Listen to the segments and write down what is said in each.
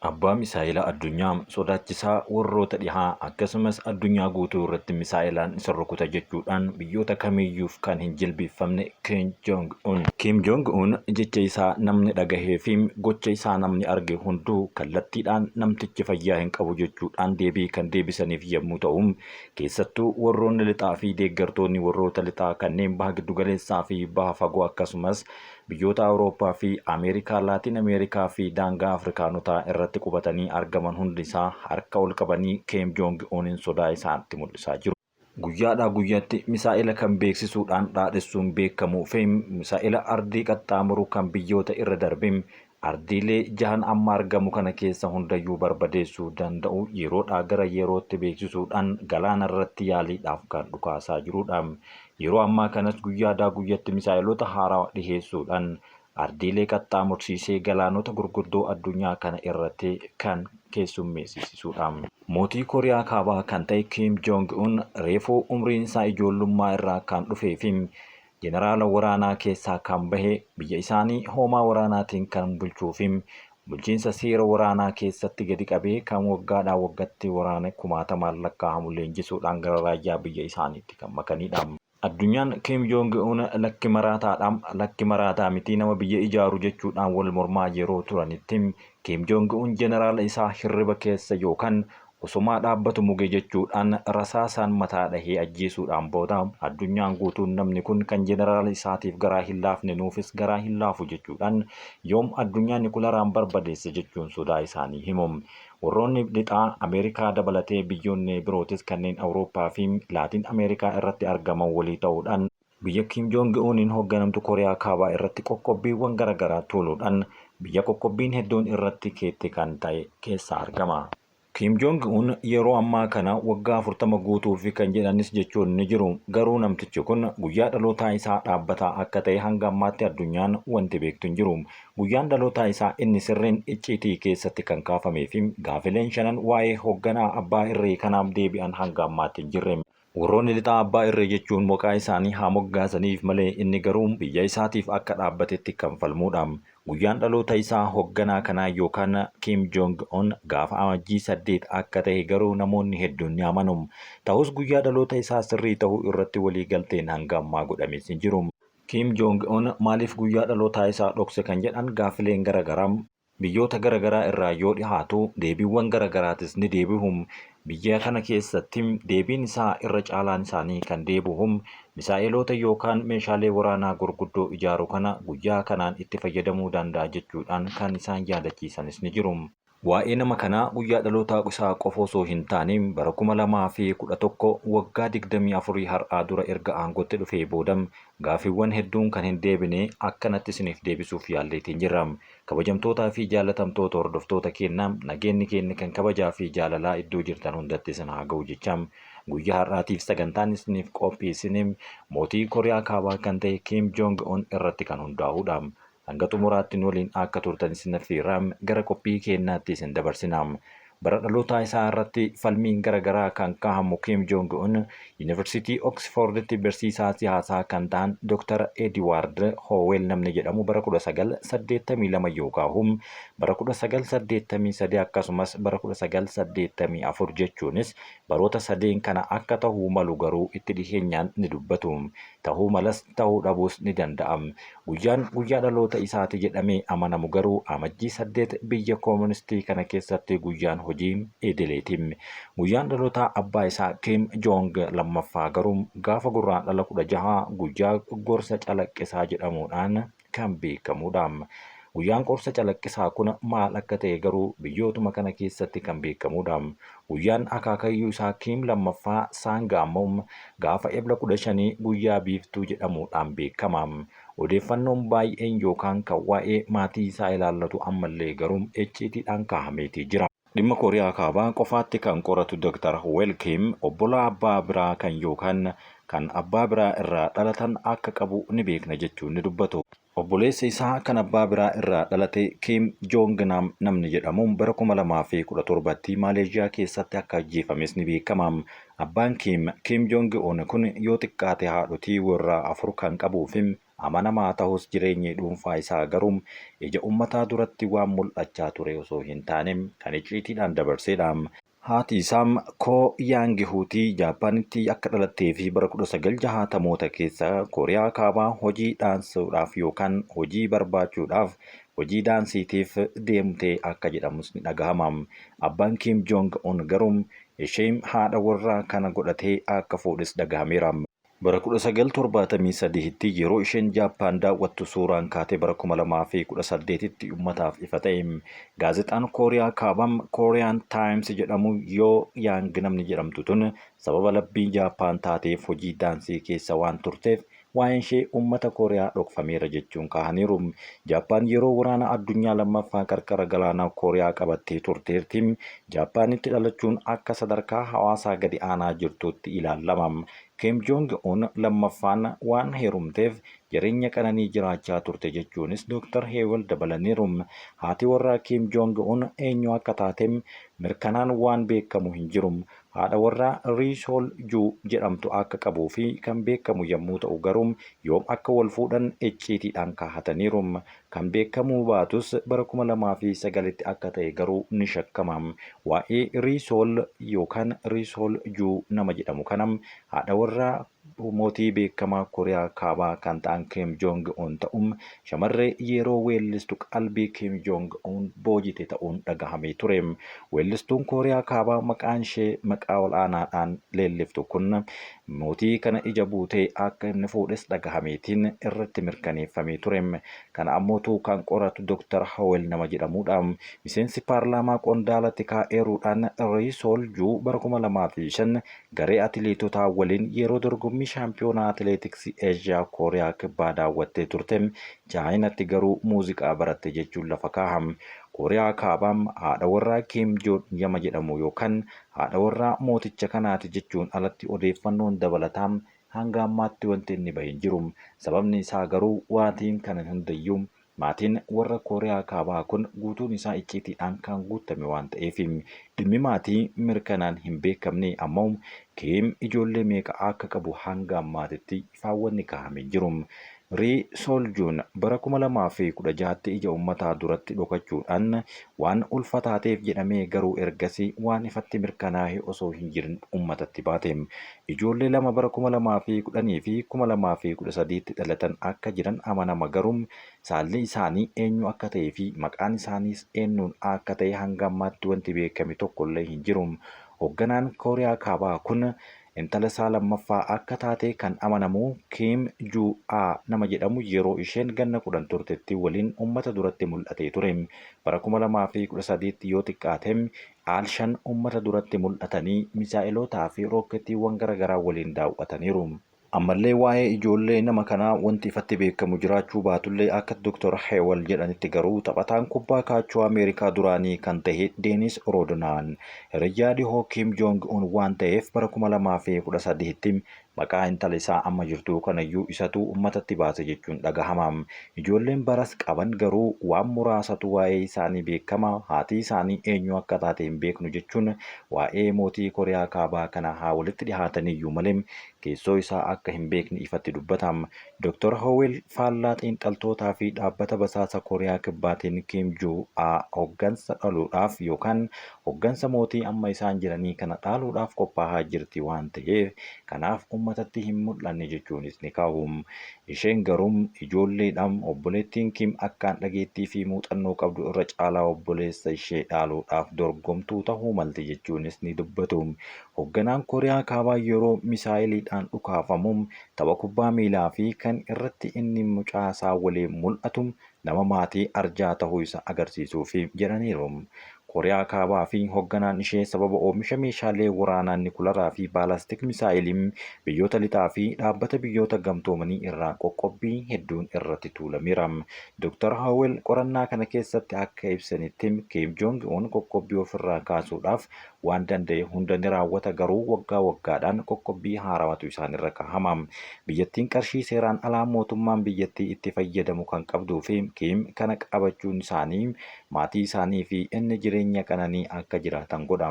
Abbaa misaa'ela addunyaa sodaachisaa warroota dhihaa akkasumas addunyaa guutuu irratti misaa'ilaan isa rukuta jechuudhaan biyyoota kamiiyyuuf kan hin jilbiiffamne Kim Jong Un. Kim Jong Un jecha isaa namni dhagahee fi gocha isaa namni arge hunduu kallattiidhaan namtichi fayyaa hin qabu jechuudhaan deebii kan deebisaniif yommuu ta'u, keessattuu warroonni lixaa fi deeggartoonni warroota lixaa kanneen baha giddugaleessaa fi baha fagoo akkasumas biyyoota Awurooppaa fi Ameerikaa, Laatiin Ameerikaa fi daangaa Afrikaanotaa irratti qubatanii argaman hundi isaa harka ol qabanii Kim Jong Unin sodaa isaatti mul'isaa jiru. Guyyaadhaa guyyaatti misaa'ela kan beeksisuudhaan dhaadhessuun beekamuu fi misaa'ela ardii qaxxaamuru kan biyyoota irra darbe ardiilee jahan amma argamu kana keessa hundayyuu barbadeessuu danda'u yeroodhaa gara yerootti beeksisuudhaan galaana irratti yaaliidhaaf kan dhukaasaa jirudha. Yeroo ammaa kanas guyyaadhaa guyyatti misaa'eloota haarawaa dhiheessuudhaan ardiilee qaxxaamursiisee galaanota gurguddoo addunyaa kana irratti kan keessummeessisisuudha. Mootii Kooriyaa Kaabaa kan ta'e Kim Jong Un reefuu umriin isaa ijoollummaa irraa kan dhufee fi jeneraala waraanaa keessaa kan bahe biyya isaanii hoomaa waraanaatiin kan bulchuu fi bulchiinsa seera waraanaa keessatti gadi qabee kan waggaadhaa waggatti waraana kumaatamaan lakkaa'amu leenjisuudhaan gara raayyaa biyya isaaniitti kan makanidha. Addunyaan Kim Jong Un lakki maraataadha, lakki maraataa miti nama biyya ijaaru jechuudhaan wal mormaa yeroo turanitti Kim Jong Un jeneraala isaa hirriba keessa yookaan osomaa dhaabbatu muge jechuudhaan rasaasaan mataa dhahee ajjeesuudhaan booda addunyaan guutuun namni kun kan jeneraala isaatiif garaa hin laafne nuufis garaa hin laafu jechuudhaan yoom addunyaa nikularaan barbadeessa jechuun sodaa isaanii himu. Warroonni lixaa Ameerikaa dabalatee biyyoonni birootis kanneen Awurooppaa fi Laatiin Ameerikaa irratti argaman walii ta'uudhaan biyya Kim Jong Uniin hoogganamtu Kooriyaa Kaabaa irratti qoqqobbiiwwan garaagaraa tuuluudhaan biyya qoqqobbiin hedduun irratti keette kan ta'e keessa argama. Kim Jong Un yeroo ammaa kana waggaa 40 guutuufi kan jedhanis jechuun ni jiru. Garuu namtichi kun guyyaa dhalootaa isaa dhaabbataa akka ta'e hanga ammaatti addunyaan wanti beektu hin jiru. Guyyaan dhalootaa isaa inni sirriin icciitii keessatti kan kaafamee fi gaafileen shanan waa'ee hoogganaa abbaa irree kanaaf deebi'an hanga ammaatti hin jirre. Warroonni lixaa abbaa irree jechuun maqaa isaanii haa moggaasaniif malee inni garuu biyya isaatiif akka dhaabbatetti kan falmuudha. Guyyaan dhaloota isaa hoogganaa kanaa yookaan Kim Jong Un gaafa Amajjii 8 akka ta'e garuu namoonni hedduun ni amanu. Ta'us guyyaa dhaloota isaa sirrii ta'uu irratti walii galteen hanga ammaa godhames hin jiru. Kim Jong Un maaliif guyyaa dhalootaa isaa dhokse kan jedhan gaafileen garaagaraa biyyoota garaagaraa irraa yoo dhihaatu deebiiwwan garaagaraatis ni deebi'u. Biyya kana keessatti deebiin isaa irra caalaan isaanii kan deebi'u misaa'eloota yookaan meeshaalee waraanaa gurguddoo ijaaru kana guyyaa kanaan itti fayyadamuu danda'a jechuudhaan kan isaan yaadachiisanis ni jiru. Waa'ee nama kanaa guyyaa dhalootaa isaa qofa osoo hin taane bara 2011 waggaa 24 har'aa dura erga aangootti dhufee booda gaaffiiwwan hedduun kan hin deebine akkanatti isiniif deebisuuf yaalleetiin jirra. Kabajamtootaa fi jaalatamtoota hordoftoota keenya, nageenyi keenya kan kabajaa fi jaalalaa iddoo jirtan hundatti isin haa ga'u jecha guyyaa har'aatiif sagantaan isiniif qopheessine mootii Kooriyaa Kaabaa kan ta'e Kim Jong Un irratti kan hundaa'udha. Hanga xumuraatti nu waliin akka turtan isin affeerra, gara qophii keenyaatti isin dabarsina. Bara dhalootaa isaa irratti falmiin garaagaraa kan kaa'amu Kim Jong Un Yuunivarsiitii Oksfoorditti barsiisaa siyaasaa kan ta'an Dr. Ediwaard Hoowel namni jedhamu bara 1982 yookaan bara 1983 akkasumas bara 1984 jechuunis baroota sadeen kana akka ta'uu malu garuu itti dhiheenyaan ni dubbatu. Ta'uu malas ta'uu dhabuus ni danda'a. Guyyaan guyyaa dhaloota isaati jedhamee amanamu garuu Amajjii 8 biyya kooministii kana keessatti guyyaan hojii idileeti. Guyyaan dhalootaa abbaa isaa Kim Jong lammaffaa garuu gaafa Gurraandhala 16 guyyaa gorsa calaqqisaa jedhamuudhaan kan beekamudha. Guyyaan qorsa calaqqisaa kun maal akka ta'e garuu biyyootuma kana keessatti kan beekamudha. Guyyaan akaakayyuu isaa Kim lammaffaa Saanga ammoo gaafa Ebla 15 guyyaa biiftuu jedhamuudhaan beekama. Odeeffannoon baay'een yookaan kan waa'ee maatii isaa ilaallatu ammallee garuu icciitiidhaan kaahameetii jira. Dhimma Kooriyaa Kaabaa qofaatti kan qoratu Dr. Howel Kim obbolaa abbaa biraa kan yookaan kan abbaa biraa irraa dhalatan akka qabu ni beekna jechuun ni dubbatu. Obboleessa isaa kan abbaa biraa irraa dhalate Kim Jong Nam namni jedhamu bara 2017tti Maaleeshiyaa keessatti akka ajjeefames ni beekama. Abbaan Kim, Kim Jong Un kun yoo xiqqaate haadhotii warraa afur kan qabuu fi Amanamaa tahus jireenyi dhuunfaa isaa garuu ija ummataa duratti waan mul'achaa ture osoo hin taane kan icciitiidhaan dabarseedha. Haati isaa Koo Yaangi Huutii Jaappaanitti akka dhalattee fi bara 1960moota keessa Kooriyaa Kaabaa hojii dhaansuudhaaf yookaan hojii barbaachuudhaaf hojii daansiitiif deemte akka jedhamus ni dhagahama. Abbaan Kiim Joong Un garuu ishee haadha warraa kana godhatee akka fuudhes dhagahameera. Bara 1973tti yeroo isheen Jaappaan daawwattu suuraan kaate bara 2018tti ummataaf ifa ta'e. Gaazexaan Kooriyaa Kaabaa Kooriyaan Taayims jedhamu Yoo Yaang namni jedhamtu tun sababa labbii Jaappaan taateef hojii daansii keessa waan turteef waa'een ishee ummata Kooriyaa dhokfameera jechuun kaahaniiru. Jaappaan yeroo waraana addunyaa lammaffaa qarqara galaanaa Kooriyaa qabattee turteerti. Jaappaanitti dhalachuun akka sadarkaa hawaasaa gadi aanaa jirtuutti ilaalama. Kim Jong Un lammaffaan waan heerumteef jireenya qananii jiraachaa turte jechuunis Dr. Heewel dabalaniiru. Haati warraa Kim Jong Un eenyu akka taate mirkanaan waan beekamu hin jiru. Haadha warraa Ri Sol Ju jedhamtu akka qabuu fi kan beekamu yommuu ta'u garuu yoom akka wal fuudhan icciitiidhaan kaahataniiru. Kan beekamuu baatus bara 2009tti akka ta'e garuu ni shakkama. Waa'ee Ri Sol yookaan Ri Sol Ju nama jedhamu kana haadha warraa mootii beekamaa Kooriyaa Kaabaa kan ta'an Kim Jong Un ta'uun shamarree yeroo weellistu qalbii Kim Jong Un boojite ta'uun dhagahamee ture. Weellistuun Kooriyaa Kaabaa maqaan ishee maqaa ol'aanaadhaan leelliftu kun mootii kana ija buutee akka inni fuudhes dhagahameetiin irratti mirkaneeffamee ture. Kana ammootu kan qoratu Dr. Howell nama jedhamudha. Miseensi paarlaamaa qondaala tikaa eeruudhaan Ri Sol Ju bara 2005 garee atileetotaa waliin yeroo dorgommii shaampiyoonaa atileetiksii Eeshiyaa Kooriyaa Kibbaa daawwattee turte. Chaayinatti garuu muuziqaa baratte jechuun lafa kaaha. Kooriyaa Kaabaa haadha warraa Kim Joon Yama jedhamu yookaan haadha warraa mooticha kanaati jechuun alatti odeeffannoon dabalataa hanga ammaatti wanti inni bahe hin jiru. Sababni isaa garuu waatiin kana hundayyuu maatiin warra Kooriyaa Kaabaa kun guutuun isaa icciitiidhaan kan guuttame waan ta'eef dhimmi maatii mirkanaan hin beekamne. Ammoo Kiim ijoollee meeqa akka qabu hanga ammaatitti ifaan wanni kaahame hin jiru. Ri Sol Juun bara 2016tti ija ummataa duratti dhokachuudhaan waan ulfa taateef jedhamee garuu ergasii waan ifatti mirkanaahe osoo hin jirin ummatatti baate. Ijoollee lama bara 2010 fi 2013tti dhalatan akka jiran amanama garuu saalli isaanii eenyu akka ta'ee fi maqaan isaaniis eenyuun akka ta'e hanga ammaatti wanti beekame tokkollee hin jiru. Hoogganaan Kooriyaa Kaabaa kun intala isaa lammaffaa akka taate kan amanamu Kim Ju A nama jedhamu yeroo isheen ganna 10 turtetti waliin ummata duratti mul'atee ture. Bara 2013tti yoo xiqqaate al 5 ummata duratti mul'atanii misaa'elootaa fi rookkettiiwwan garagaraa waliin daaw'ataniiru. Ammallee waa'ee ijoollee nama kanaa wanti ifatti beekamu jiraachuu baatullee akka Dr. Hewel jedhanitti garuu taphataan kubbaa kaachoo Ameerikaa duraanii kan ta'e Deenis Roodnaan hiriyyaa dhihoo Kim Jong Un waan ta'eef bara 2013tti maqaa intala isaa amma jirtuu kanayyuu isatu ummatatti baase jechuun dhagahama. Ijoolleen baras qaban garuu waan muraasatu waa'ee isaanii beekama, haatii isaanii eenyu akka taate hin beeknu jechuun waa'ee mootii Kooriyaa Kaabaa kana haa walitti dhihaataniyyuu malee keessoo isaa akka hin beekne ifatti dubbata. Dr. Howell faallaa xiinxaltootaa fi dhaabbata basaasa Kooriyaa Kibbaatiin Kim Ju A hoggansa dhaluudhaaf yookaan hoggansa mootii amma isaan jiranii kana dhaaluudhaaf qophaahaa jirti waan ta'eef kanaaf ummatatti hin mul'anne jechuunis ni kaahu. Isheen garuu ijoolleedha. Obboleettiin Kim akkaan dhageettii fi muuxannoo qabdu irra caalaa obboleessa ishee dhaaluudhaaf dorgomtuu tahuu malti jechuunis ni dubbatu. Hogganaan Kooriyaa Kaabaa yeroo misaa'eliidhaan dhukaafamu tapha kubbaa miilaa fi kan irratti inni mucaasaa waliin mul'atu nama maatii arjaa tahuu isa agarsiisuufi jedhaniiru. Kooriyaa Kaabaa fi hogganaan ishee sababa oomisha meeshaalee waraanaa nikularaa fi baalastik misaa'elii biyyoota lixaa fi dhaabbata biyyoota gamtoomanii irraa qoqqobbii hedduun irratti tuulameera. Dr. Howell qorannaa kana keessatti akka ibsanitti Kim Jong Un qoqqobbii ofirraa kaasuudhaaf waan danda'e hunda ni raawwata garuu waggaa waggaadhaan qoqqobbii haarawatu isaanirra kaahama. Biyyattiin qarshii seeraan alaa mootummaan biyyattii itti fayyadamu kan qabduu fi Kiim kana qabachuun isaanii Maatii isaanii fi inni jireenya qananii akka jiraatan godha.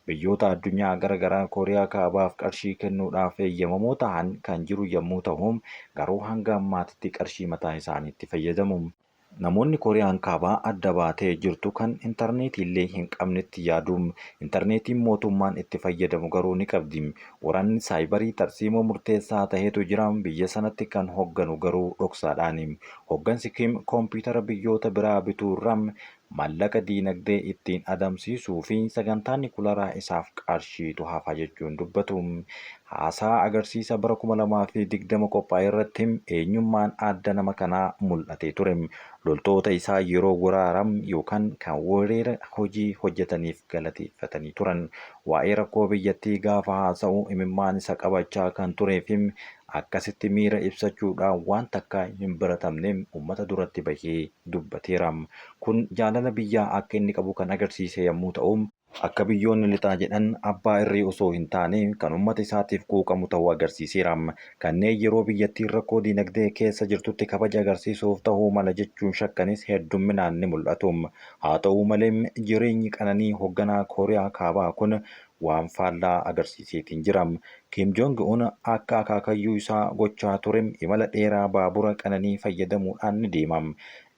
Biyyoota addunyaa gara garaa Kooriyaa Kaabaaf qarshii kennuudhaaf eeyyamamoo tahan kan jiru yommuu tahu, garuu hanga ammaatitti qarshii mataa isaaniitti fayyadamu. Namoonni Kooriyaan Kaabaa adda baatee jirtu kan intarneetiillee hin qabnetti yaadu. Intarneetiin mootummaan itti fayyadamu garuu ni qabdi. Waraanni saayibarii tarsiimoo murteessaa tahetu jira, biyya sanatti kan hogganu garuu dhoksaadhaani. Hoggansi Kim kompiitara biyyoota biraa bituurra maallaqa diinagdee ittiin adamsiisuu fi sagantaa nikularaa isaaf qarshiitu hafa jechuun dubbatu. Haasaa agarsiisa bara 2020 qophaa'e irratti eenyummaan adda nama kanaa mul'atee ture. Loltoota isaa yeroo waraaram yookaan kan weerara hojii hojjetaniif galateeffatanii turan. Waa'ee rakkoo biyyattii gaafa haasa'u imimmaan isa qabachaa kan turee fi akkasitti miira ibsachuudhaan waan takkaa hin baratamne uummata duratti bahee dubbateera. Kun jaalala biyyaa akka inni qabu kan agarsiise yommuu ta'u, akka biyyoonni lixaa jedhan abbaa irree osoo hin taane kan uummata isaatiif quuqamu ta'uu agarsiiseera. Kanneen yeroo biyyattiin rakkoo diinagdee keessa jirtutti kabaja agarsiisuuf ta'uu mala jechuun shakkanis heddumminaan ni mul'atu. Haa ta'u malee jireenyi qananii hogganaa Kooriyaa Kaabaa kun waan faallaa agarsiiseetiin jira. Kim Jong Un akka akaakayyuu isaa gochaa ture imala dheeraa baabura qananii fayyadamuudhaan ni deema.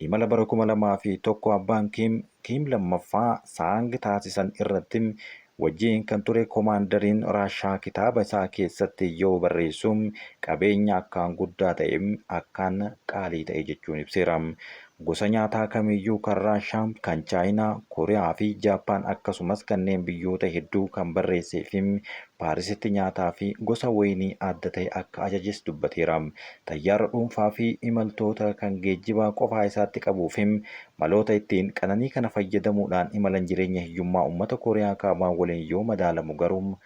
Imala bara 2001 abbaan Kim, Kim lammaffaa Saang taasisan irratti wajjin kan ture komaandariin Raashaa kitaaba isaa keessatti yoo barreessu qabeenya akkaan guddaa ta'e akkaan qaalii ta'e jechuun ibseera. Gosa nyaataa kamiyyuu kan Raashaa, kan Chaayinaa, Kooriyaa fi Jaappaan akkasumas kanneen biyyoota hedduu kan barreessee fi Paarisitti nyaataa fi gosa wayinii adda ta'e akka ajajes dubbateera. Xayyaara dhuunfaa fi imaltoota kan geejjibaa qofaa isaatti qabuu fi maloota ittiin qananii kana fayyadamuudhaan imalan jireenya hiyyummaa uummata Kooriyaa Kaabaa waliin yoo madaalamu garuu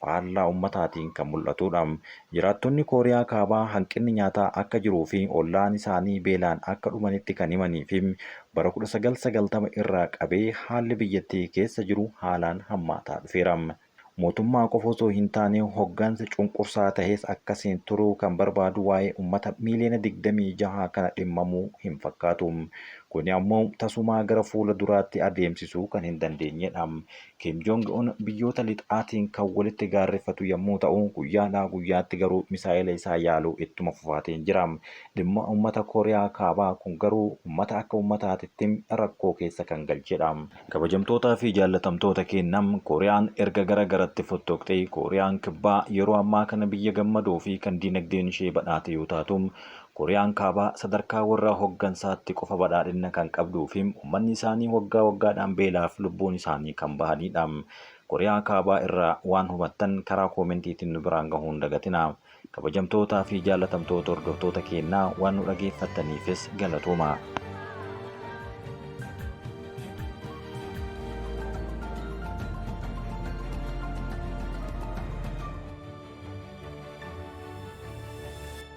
faallaa uummataatiin kan mul'atudha. Jiraattonni Kooriyaa Kaabaa hanqinni nyaataa akka jiruu fi ollaan isaanii beelaan akka dhumanitti kan himanii fi bara 1990 irraa qabee haalli biyyattii keessa jiru haalaan hammaataa dhufeera. Mootummaa qofa osoo hin taane hoggansa cunqursaa tahes akkasiin turuu kan barbaadu waa'ee uummata miiliyoona 26 kana dhimmamuu hin fakkaatu. Kuni ammoo tasumaa gara fuula duraatti adeemsisuu kan hin dandeenyedha. Kim Jong Un biyyoota lixaatiin kan walitti gaarreffatu yommuu ta'u, guyyaadhaa guyyaatti garuu misaa'ela isaa yaaluu ittuma fufaatiin jira. Dhimma uummata Kooriyaa Kaabaa kun garuu uummata akka uummataatitti rakkoo keessa kan galchedha. Kabajamtootaa fi jaallatamtoota keenya, Kooriyaan erga gara garatti fottoqxee Kooriyaan Kibbaa yeroo ammaa kana biyya gammadoo fi kan diinagdeen ishee badhaate yoo taatu, Kooriyaan Kaabaa sadarkaa warra hoggansaatti qofa badhaadhina kan qabduu fi uummanni isaanii waggaa waggaadhaan beelaaf lubbuun isaanii kan bahanidha. Kooriyaa Kaabaa irraa waan hubattan karaa koomentiitiin nu biraan gahuu hin dagatinaa. Kabajamtootaa fi jaallatamtoota hordoftoota keenyaa waan nu dhageeffattaniifis galatooma.